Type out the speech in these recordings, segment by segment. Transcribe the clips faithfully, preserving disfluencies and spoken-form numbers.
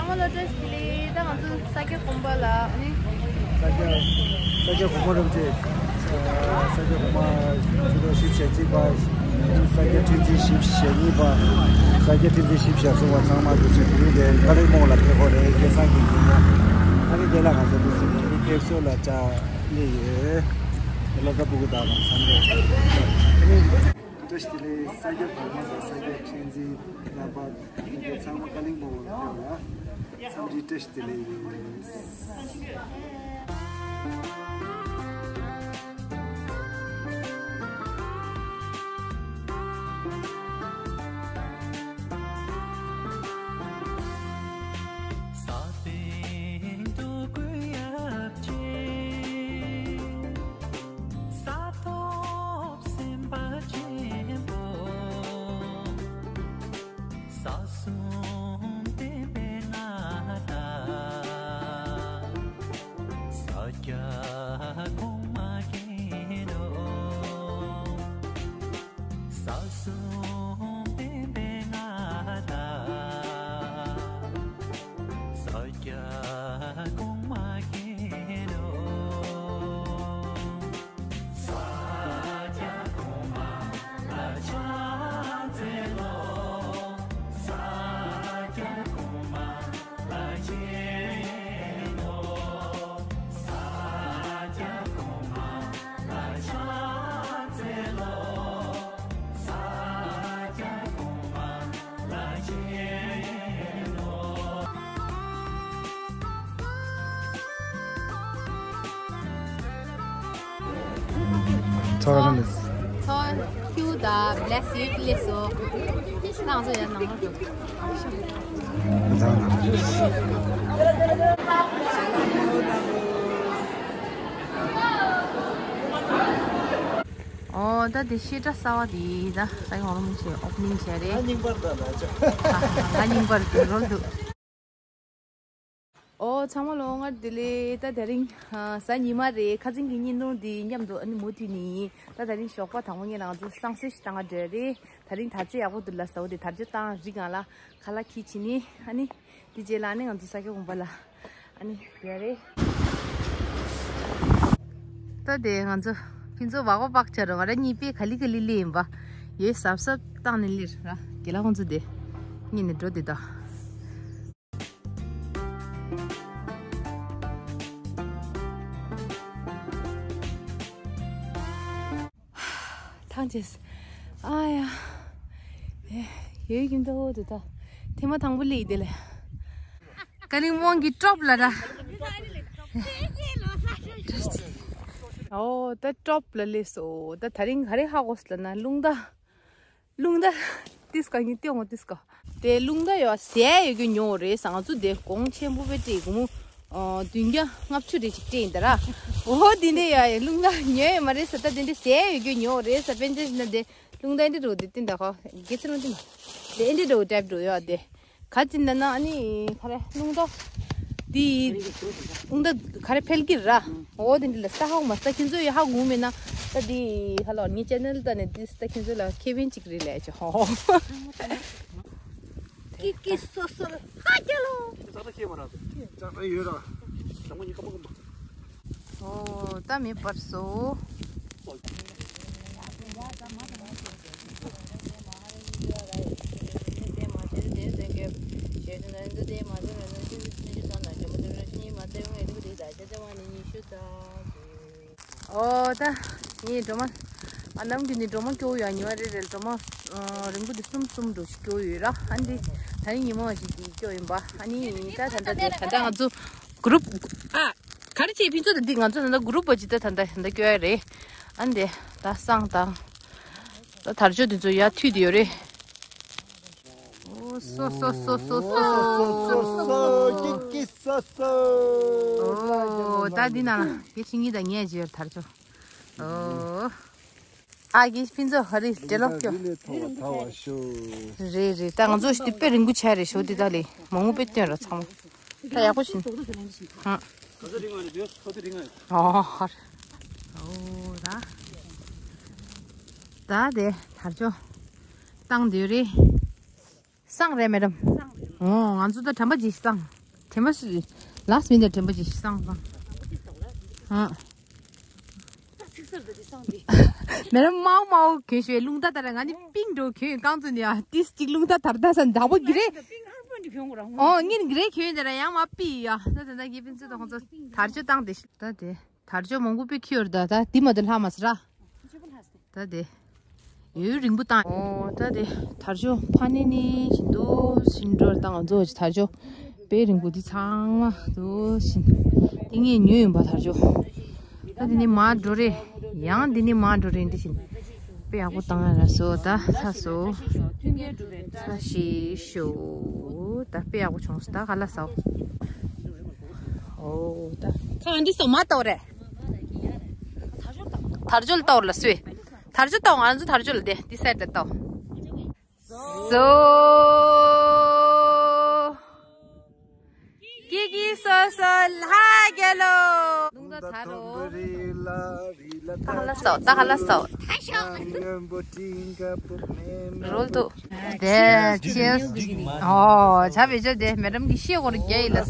ཚང་མ་ལ་བཀྲ་ཤིས་བདེ་ལེགས། ད་ང་ཚོ་ས་སྐྱ་དགོན་པ་ལ་ནི། ས་སྐྱ་ས་སྐྱ་གོང་མ་རིན་པོ་ཆེ། ས་སྐྱ་གོང་མ་ཆུ་ཚོད་བཞི་བཅུ་ཞེ་གཅིག་པ། ས་སྐྱ་ཁྲི་འཛིན་བཞི་བཅུ་ཞེ་གཉིས་པ། ས་སྐྱ་ཁྲི་འཛིན་བཞི་བཅུ་ཞེ་གསུམ་པ་ཚང་མ་འདུག་སེ་དེ་རིང་དེ་ཀ་ལིང་སྤོང་ལ་ཕེབས་ཁོ་རེད། སྐལ་བཟང་གི་ཉིན་མོ། ཨ་ནི་དེ་ལ་ང་ཚོ་འདུག་སེ་ཕེབས་བསུ་ལ་བཅར་ནི་ཡོད། སློབ་གྲྭ་ཕྲུ་གུ་དག་དང་འཚམས་འདྲི། བཀྲ་ཤིས་བདེ་ལེགས། ས་སྐྱ་གོང་མ་དང་ས་སྐྱ་ཁྲི་འཛིན་རྣམ་པ། ཚང་མ་ཀ་ལིང་སྤོང་ལ་ཕེབས་ལ། འཚམས་འདྲི་བཀྲ་ཤིས་བདེ་ལེགས། ས་གསུམ་བསྟན་པའི་མངའ་བདག་ས་སྐྱ་གོང་མ་མཁྱེན་ནོ། ས་གསུམ་བསྟན་པའི་མངའ་བདག་ས་སྐྱ་གོང་མ་མཁྱེན་ནོ། ཚོར་བ་ལེགས། ཚོར་ཁྱུ་ད་བླེག་སི་ཡོད་ལེགས་སོ། ང་ཚོ་ཡར་ནང་ལོགས་འགྲོ། ཨོ་ད་དེ་བཤད་གྲྭ་གསར་པ་དེ་ད་ས་ཡོང་རོགས་མི་བྱེད། ཨོ་པ་ནིང་བྱས་རེད། ང་རྙིང་པར་འགྲོ་ལ་ཅོ། ང་རྙིང་པར་འགྲོ་རོལ་འདུག་ཨོ་ཚང་མ་ལོ་སྔར་བདེ་ལེགས། ད་དེ་རིང་ཨ་གཟའ་ཉི་མ་རེད། ཁ་སང་གི་བརྙན་ཐུང་འདི་མཉམ་དུ་ཨ་ནི་མུ་མཐུད་ནས་ཡིན། ད་དེ་རིང་ཞོགས་པ་དང་པོ་ངས་ང་ཚོ་སང་སེ་ཞིག་བཏང་ག་འགྲོ་རེད། དེ་རིང་དར་ཚད་ཡག་པོ་འདུག་ལ་ཟ་འོ་དེ་དར་ལྕོག་བཏང་རིག་ང་ལ་ཁ་ལག་ཁྱི་བྱིན་ནི་ཨ་ནི་དེ་རྗེས་ལ་ཨ་ནི་ང་ཚོ་ས་སྐྱ་དགོན་པ་ལ་ཨ་ནི་ཡོད་རེད། ད་དེ་ང་ཚོ་ཕུན་ཚོགས་བག་བག་ཆ་རུ་ང་རང་གཉིས་པས་ག་ལི་ག་ལི་ལི་ཡིན་པ་ཡོད་གཟབ་གཟབ་བཏང་ནི་ལིར་ར་དགེ་ལགས་ཁོང་ཚོ་དེ་གཉིས་ནས་འགྲོ་དེ་ད། ཐང་ཆད། ཨ་ཡ། ཡོད་ཀྱིན་འདུག་དེ་ད། ཐེངས་མ་དང་པོ་ལས་དེ་ལས། ཀ་ལིང་སྤོང་གི་ཊོབ་ལ་ར། ཨོ་ད་ཊོབ་ལ་སླེབས་སོ། ད་དེ་རིང་ག་རེ་ཧ་གོ་སོང་ལབ་ན་རླུང་རྟ། རླུང་རྟ་ཏིས་ཀ་ཉི་ཏི་ངོ་ཏིས་ཀ་དེ་རླུང་རྟ་ཡོད་ཟས་ཡོད་རྒྱུ་ཉོ་རེད་ཟེར། ང་ཚོ་དེ་གོང་ཆེན་པོ་དཔེ་སྤྲད་སྒོར་མོ་ཨ་བདུན་བརྒྱ་ལྔ་བཅུ་རེ་ཅིག་སྤྲད་ཡིན་ད་ར། འོ་དེ་འདྲ་ཡ་རླུང་རྟ་ཉོ་ཡོད་མ་རེད་ཟེར། ད་དེ་འདྲ་ཟས་ཡོད་རྒྱུ་ཉོ་རེད་ཟེར། དཔེ་འདྲ་ན་དེ་རླུང་རྟ་འདི་འགྲོ་དེ་ཏིན་ད་ཁོ་དགེ་ཚུལ་རླུང་ཏིན་དེ་འདྲ་འགྲོ་ཏེབ་འགྲོ་ཡོད་དེ། ག་ཅི་འདྲ་ན་ཨ་ནི་ག་རེ་རླུང་རྟ་འདི་རླུང་རྟ་ག་རེ་འཕེལ་གྱི་ར། འོ་དེ་འདི་ལ་ས་ཧ་གོ་མ་ས་ཁྱེད་ཚོ་ཡ་ཧ་གོ་མེད་ན་ད་འདི་ཧ་ལོ་ངའི་ཅེ་ནལ་ད་ནས་འདི་ས་ཁྱེད་ཚོ་ལ་ཁེ་ཕན་ཅིག་རེད་ལས་ཅི་ཧོ། ཀི་ཀི་སོ་སོ་ཧ་ཀྱ་ལོ། ཙག་ཙག་ཡོད་ར། ཟ་མ་ཉི་ཀ་མ་ཀ་མ། ཨོ་ད་མེད་པར་སོ། ཨོ་ད་ངའི་སྒྲོལ་མ་ཨ་ནམ་གྱི་ནི་སྒྲོལ་མ་སྐྱོ་ཡ་ཉོ་བ་རེད་རེད། སྒྲོལ་མ་རིང་པོ་དེ་གསུམ་གསུམ་འགྲོ་ཞིག་སྐྱོ་ཡོད་ར། ཨ་འདི་ད་ནི་ཉི་མ་ཞིག་གི་སྐྱོ་ཡིན་པ། ཨ་ནི་ད་ད་ད་ད་ད་ང་ཚོ་གུ་རུབ་ཨ། ག་རེ་བྱེད་ཕུན་ཚོགས་དང་འདི་ང་ཚོ་ད་ལྟ་གུ་རུབ་པ་ཅིག་ད་ད་ད་ད་སྐྱོ་ཡ་རེད། ཨ་འདི་ད་སང་དང་ད་དར་ལྕོག་འདི་ཚོ་ཡར་མཐུད་དེ་ཡོད་རེད། ཨོ་སོ་སོ་སོ་སོ་སོ། ཀི་ཀི་སོ་སོ། ཨོ་ད་འདི་ན་ཡེ་ཆི་ངི་ད་ངས་བརྗོད་དར་ལྕོག་ཨོ། ཨ་གི་ཕུན་ཚོགས་ཧ་རི་ཏྲེ་ལོག་སྐྱོ། རི་ལས་ཐོག་ལ་ཐར་བ་ཤོག་རེད་རེད། ད་ང་ཚོ་ཞི་དེ་དཔེ་རིང་པོ་ཆགས་རེད་ཤོག་འདི་དག་ལས་མང་པོ་དཔེ་སྟོན་ར་ཚང་མ། ད་ཡག་པོ་བྱིན། ཧ། ག་ཚོད་རིང་ང་རེད་འདི་ཚོ་དེ་རིང་ང་རེད། ཨོ་ཧ་རེད། ཨོ་ད། ད་དེ་དར་ལྕོག་བཏང་འདོད་རེད། སང་རེད་མེ་ཌམ། ཨོ་ང་ཚོ་ད་དྲན་པ་ཅིག་བསང་། དྲན་པ་ཞིག་ལཱསི་མི་ནིཊ་དྲན་པ་ཅིག་བསང་བསང་། ཨ། མེ་ར་མའོ་མའོ་གྱོན་ཞོའི་རླུང་རྟ་དར། ང་ནི་པིང་འགྲོ་གྱོན་རྐང་ཚོ་ནི་ཡ་ཏིས་ཅིག་རླུང་རྟ་དར་ད་ས་འདག་པོ་གི་རེད། ཨོ་ངིན་གི་རེད་གྱོན་དེ་ར་ཡང་མ་པི་ཡ་ད་ད་ད་གི་པིན་ཚོ་ད་ཁོང་ཚོ་དར་ཅོ་བཏང་དེ་ད་དེ། དར་ལྕོག་མང་པོ་དཔེ་ཁྱི་ཡོད་རེད་ད། ད་འདི་མ་གཏོགས་ལྷག་མ་སོང་ར། ད་དེ། ཡུན་རིང་པོ་བཏང་། ཨོ་ད་དེ་དར་ལྕོག་ཕ་ནི་ནི་བཞིན་དུ་ཕྱིན་འགྲོར་བཏང་། ང་ཚོ་དར་ལྕོག་དཔེ་རིང་པོ་འདི་ཚང་མ་དུ་ཕྱིན། འདི་ངས་ཉོས་ཡིན་པ་དར་ལྕོག་ད་འདི་ནི་མར་འགྲོ་རེད། ཡང་འདི་ནི་མར་འགྲོ་རེད། འདི་བཞིན་དཔེ་ཡག་པོ་བཏང་ཡ་ར་སོ་ད་ས་སོ། ས་ཤི་ཤོ་ད་དཔེ་ཡག་པོ་བྱུང་སོ་ད་ག་ལ་སོ། ཨོ་ད་ཁ་འདི་སོ་མ་ཏོ་རེད། དར་ལྕོག་ལ་ལྟ་བར་ལ་སུས། དར་ལྕོག་ལྟ་བར་ང་ཚོ་དར་ལྕོག་ལ་དེ་འདི་སའི་ཌི་ལ་ལྟ་བར། སོ། ཀི་ཀི་སོ་སོ་ལྷ་རྒྱལ་ལོ། ལུང་ད་ཐ་རོ། ད་ཧ་ལ་སོ་ད་ཧ་ལ་སོ། རོལ་དུ། དེ་ཅེས། ཨོ་བྱ་བེད་སྤྱོད་དེ་མེ་ཌམ་གི་ཤེས་སྐོར་རྒྱ་ཡིན་ལ།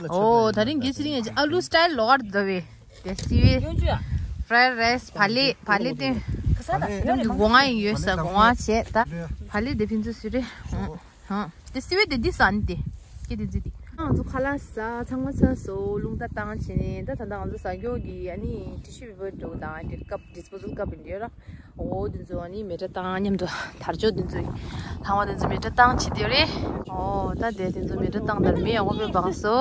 ཨོ་ད་རིང་གི་ཚེ་རིང་ཨ་ལུ་སི་ཊལ་ལོག་གར་འདུག་བས། དེ་སི་ཝི་ཕྲའི་རའི་སི་བ་ལི་བ་ལི་སྟོན། ཡོང་གི་སྒོ་ང་ཡིན་ཡོད་ས་སྒོ་ང་བྱས་ད་བ་ལི་དེ་ཕན་ཚུན་སུ་རེད། ཧང་། དེ་སི་ཝི་དེ་འདི་ཟ་ནི་དེ། སྐྱེ་དེ་འཛི་དེ། ང་ཚོ་ཁ་ལག་ཟ་ཚང་མ་ཚ་སོ་རླུང་རྟ་བཏང་བྱས་ནས་ད་ད་ལྟ་ང་ཚོ་ཟ་རྒྱུ་གི་ཨ་ནི་ཊི་ཤུ་པེ་པར་འགྲོ་དང་དེ་ཀབ་ཌིས་པོ་ཟལ་ཀབ་ཡིན་ཡོད་ར། འོ་དེ་ཚོ་ཨ་ནི་མེ་སྲེག་བཏང་མཉམ་དུ་དར་ལྕོག་དེ་ཚོ་ལྷག་མ་དེ་ཚོ་མེ་སྲེག་བཏང་བྱེད་དེ་རེད། ཨོ་ད་དེ་དེ་ཚོ་མེ་སྲེག་བཏང་དར་མེ་ཡག་པོ་སྤེལ་བང་སོ།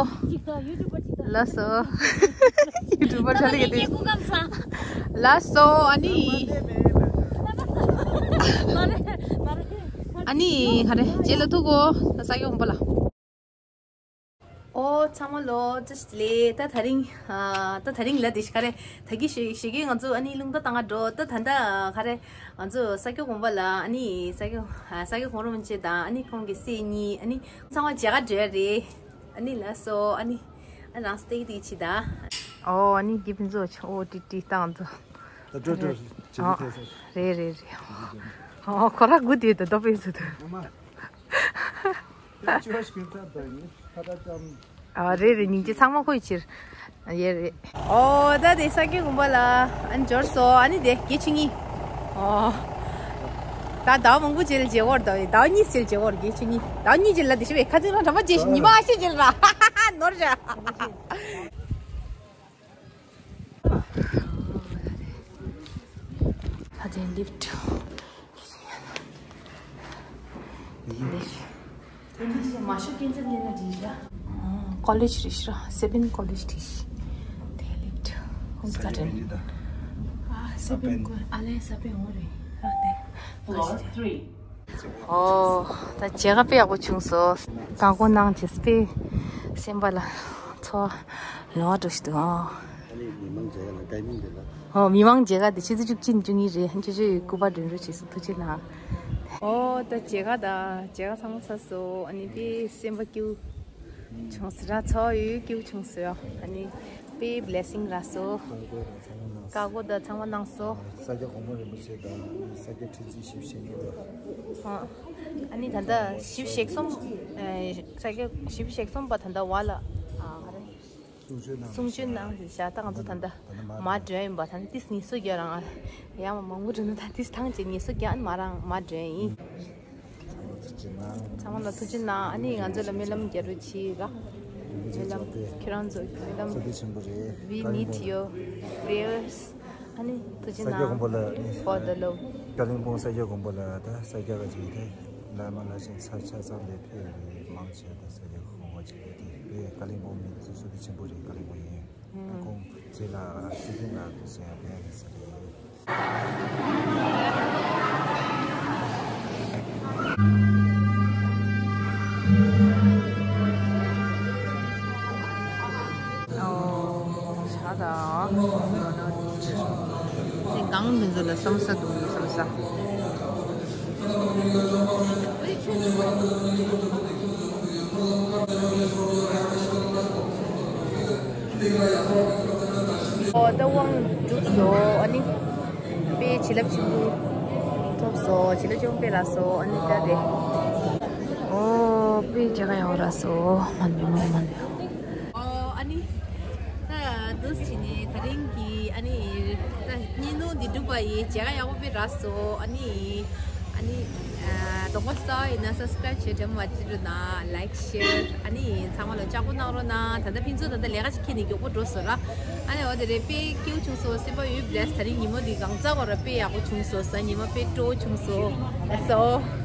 ལ་སོ། ཡུ་ཊུབ་པར་ཆ་ལི་གི་དེ། ལ་སོ་ཨ་ནི། ཨ་ནི་ཧ་རེ་རྗེས་ལ་ཐུག་གོ་ས་ཡོང་པ་ལ། ཨོ་ཚང་མ་ལོ་ཅི་ལེ་ད་དེ་རིང་ཨ་ད་དེ་རིང་ལ་དེ་ཤི་ཁ་རེ་ད་གི་ཤི་ཤི་གི་ང་ཚོ་ཨ་ནི་རླུང་རྟ་བཏང་ག་འགྲོ་ད་ད་ད་ཁ་རེ་ང་ཚོ་ས་སྐྱ་དགོན་པ་ལ་ཨ་ནི་ས་སྐྱ་ས་སྐྱ་གོང་རོ་མི་ཆེ་དང་ཨ་ནི་ཁོང་གི་སྲས་གཉིས་ཨ་ནི་ཚང་མ་མཇལ་ག་འགྲོ་ཡ་རེད། ཨ་ནི་ལ་སོ་ཨ་ནི་ཨ་རང་སྟེགས་དེ་ཆི་ད། ཨོ་ཨ་ནི་གི་ཕན་ཚོ་ཆ་ཨོ་ཏི་ཏི་བཏང་ཚོ། ད་འགྲོ་འགྲོ་ཇི་ལི་ཐེ་ས། རེད་རེད་རེད། ཨོ་ཁོ་ར་དགུ་དེ་ད་ཏོ་པེ་ཚོ་ད། ཨ་མ། ཨ་རེ་རེ་སྙིང་རྗེ་ཚང་མ་ཁོའི་ཕྱིར། ཡེ་རེ། ཨོ་ད་དེ་ས་སྐྱ་དགོན་པ་ལ་ཨ་ནི་འབྱོར་སོ་ཨ་ནི་དེ་དགེ་ཆུ་གཉིས། ཨོ། ད་ཟླ་བ་མང་པོ་རྗེས་ལ་མཇལ་བར་ཟླ་བ་ཟླ་བ་གཉིས་རྗེས་ལ་མཇལ་བར་དགེ་ཆུ་གཉིས་ཟླ་བ་གཉིས་རྗེས་ལ་དེ་ཤི་བའི་ཁ་ཚིག་རང་འདྲ་མ་རྗེས་ཤི་ཉི་མ་ཨ་ཤེ་རྗེས་ལ་ར་ནོར་ར། ད་དེ་ལིཕ་ཊི། མ་ཤོ་ཀེན་ཙམ་ལེན་ན་འགྲིག་ཤག་ཀོ་ལེཇ་རེད་ཤག་སེ་བེན་ཀོ་ལེཇ་རེད་ཤག་དེ་ལེགས་ཧོམ་ག་ཌེན། ཨ་སེ་བེན་ཀོ་ཨ་ལེ་ས་པེ་འོ་རེད། ཨ་དེ། ཨོ། ད་མཇལ་ཁ་དཔེ་ཡག་པོ་བྱུང་སོང་། བཀའ་བསྒོ་གནང་བྱས་པས་སེམས་པ་ལ་ཚོར་བ་ལོག་འགྲོ་ཞིག་འདུག་ཨོ། ཨ་ལེ་མི་མང་མཇལ་ཁ་ལ་ཊའི་མིང་དེ་ལ། ཨོ་མི་མང་མཇལ་ཁ་དེ་ཆུ་ཚོད་བཅུ་གཅིག་ནས་བཅུ་གཉིས་རེད། ཁྱོད་ཚོས་སྐུ་པར་སྒྲོན་རོགས་བྱེད་སོང་། ཐུགས་རྗེ་གནང་། ཨོ་ད་མཇལ་ཁ་དང་མཇལ་ཁ་ཚང་མ་ཚར་སོང་། ཨ་ནི་དཔེ་སེམས་པ་སྐྱིད་པོ་བྱུང་སོང་ར། ཚོར་བ་ཡོད་སྐྱིད་པོ་བྱུང་སོང་ཡ། ཨ་ནི་དཔེ་བི་ལེ་སིང་རག་སོང་། བཀའ་བསྒོ་དང་ཚང་མ་གནང་སོང་། ས་སྐྱ་གོང་མ་རིན་པོ་ཆེ་དང་ས་སྐྱ་ཁྲི་འཛིན་ཞིབ་བཤེར་གཉིས་དང་། ཨ་ནི་ད་ལྟ་ཞིབ་བཤེར་གསུམ། ས་སྐྱ་ཞིབ་བཤེར་གསུམ་པ་ད་ལྟ་བ་ལ་ཨ་ག་རེ། གསུང་ཆོས་གནང་། གསུང་ཆོས་གནང་ཞག་ད་ང་ཚོ་ད་ལྟ་མར་འགྲོ་ཡིན་པ། ད་ལྟ་ཏིས་ཉི་ཤུ་བརྒྱ་རང་ཡང་མང་པོ་འགྲོ་ན་ད་ཏིས་ཐང་ཅིག་ཉི་ཤུ་བརྒྱ་ཨ་ནི་མ་རང་མར་འགྲོ་ཡིན། ཚང་མ་ལ་ཐུགས་རྗེ་གནང་། ཨ་ནི་ང་ཚོ་ལ་སྨོན་ལམ་རྒྱག་རོགས་གྱིས་ར། སྨོན་ལམ་ཁྱེད་རང་ཚོ་སྨོན་ལམ་ཚོགས་སྡེ་ཆེན་པོ་རེད། We need your prayers. ཨ་ནི་ཐུགས་རྗེ་གནང་། ས་སྐྱ་དགོན་པ་ལ་ནི་for the love. ཀ་ལིང་པོང་ས་སྐྱ་དགོན་པ་ལ་ད་ས་སྐྱ་ག་ཅིག་དེ་བླ་མ་བླ་ཆེན་ཚར་ཆ་ཚང་ལས་ཕེབས་རེད། མང་ཆེ་ད་ས་སྐྱ་གོང་བ་ཅིག་རེད། དེ་བས་ཀ་ལིང་པོང་མི་ཚོ་སུ་དེ་ཆེན་པོ་རེད། ཀ་ལིང་པོང་ཡིན། ཁོང་རྗེས་ལ་སྲིད་སྐྱོང་ལགས་དུ་བྱས་པའི་ས་རེད། ཨོ། ཆ་ད། སེང་གང་འདི་ཚོ་ལ་བསམ་ས་འདུག་བསམ་ས། ཨོ་ད་དབང་འགྲུབ་སོང་། ཨ་ནི། བྱིན་རླབས་ཆེན་པོ་ཐོབ་སོང་། བྱིན་རླབས་ཆེན་པོ་དཔེ་རག་སོང་། ཨ་ནི་ད་དེ། ཨོ་དཔེ་མཇལ་ཁ་ཡག་པོ་རག་སོང་། མ་ནི་མ་ནི་མ་ནི། ཨོ་ཨ་ནི། ད་འདུག་སེ་བྱས་ནས་ད་རིང་གི་ཨ་ནི་ད་བརྙན་ཐུང་འདི་གྲུབ་པ་ཡིན། མཇལ་ཁ་ཡག་པོ་དཔེ་རག་སོང་། ཨ་ནི་ཨ་ནི་ཨ་གདོང་པ་གསར་པ་ཡིན་ན་སབ་སི་ཀ་རེབ་བྱེད་དྲན་པ་མ་བརྗེད་རོགས་གནང་། ལའིཀ་ཤེར་ཨ་ནི་ཚང་མ་ལ་ལྕགས་པོ་གནང་རོགས་གནང་། ད་ལྟ་ཕན་ཚུན་ད་ལྟ་ལས་ཀ་ཞིག་འཁྱེར་ནས་མགྱོགས་པོ་འགྲོ་སོང་ར། ཨ་ནི་འོ་དེ་རེད། དཔེ་སྐྱིད་པོ་བྱུང་སོང་། སེམས་པ་ཡོད་པ་རེད། ད་རིང་ཉིན་མོ་འདི་གང་ཚ་བ་ར་དཔེ་ཡག་པོ་བྱུང་སོང་། གཟའ་ཉི་མ་དཔེ་སྤྲོ་བོ་བྱུང་སོང་། ལགས་སོ།